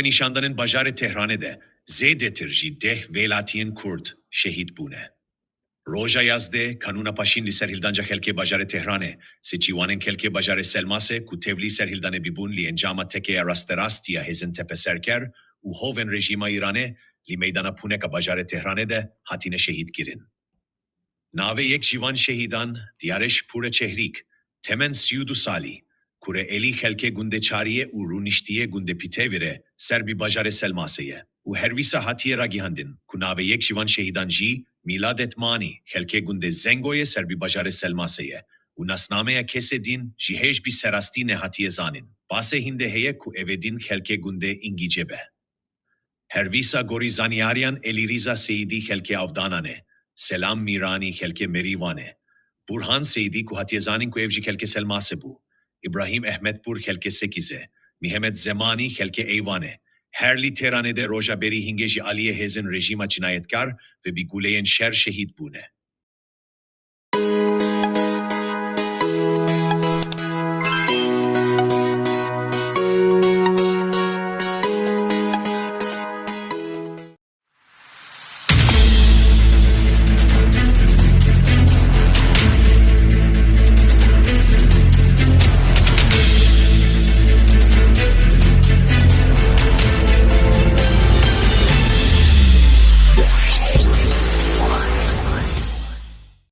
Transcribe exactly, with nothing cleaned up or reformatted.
Nîşandanên bajarê Tehranê de zêdetir jî deh welatiyên Kurd şehîd bûne. Roja yazdeh Kanûna Paşîn li ser hildanca xelkê bajarê Tehranê, sê ciwanên xelkê bajarê Selmasê ku tevlî serhildanê bibûn lê encama tekeya rasterast ya hêzên tepeserker û hovên rejîma Îranê li meydana pûneka bajarê Tehranê de hatine şehîdkirin. Navê yek ji van şehîdan Diyareş Pûre Çehrîk, temen sî û du salî, kurê Elî xelkê gundê Çariyê û rûniştiyê gundê Pîtevî re ser bi bajarê Selmasê ye û her wisa hatiye ragihandin ku navê yek ji van şehîdan jî Mîladet Manî xelkê gundê Zengoyê ser bi bajarê Selmasê ye û nasnameya kesê din jî hêj bi serastî nehatiye zanîn. Basê hîn de heye ku eve din xelkê gundê Îngîcê be. Her wisa gorî zanyariyan Elîrîza Seyîdî xelkê Avdanan e, Selam Mîranî xelkê Merîwan e, Burhan Seyîdî ku hatiye zanîn ku ev jî xelkê Selmasê bû, Îbrahîm Ehmedpûr xelkê Sekîzê, Mihemed Zemanî xelkê Eywanê. Her li Tehranê de roja berî hingê ji aliyê hêzên rejîma cinayetkar ve bi guleyên şer şehîd bûne.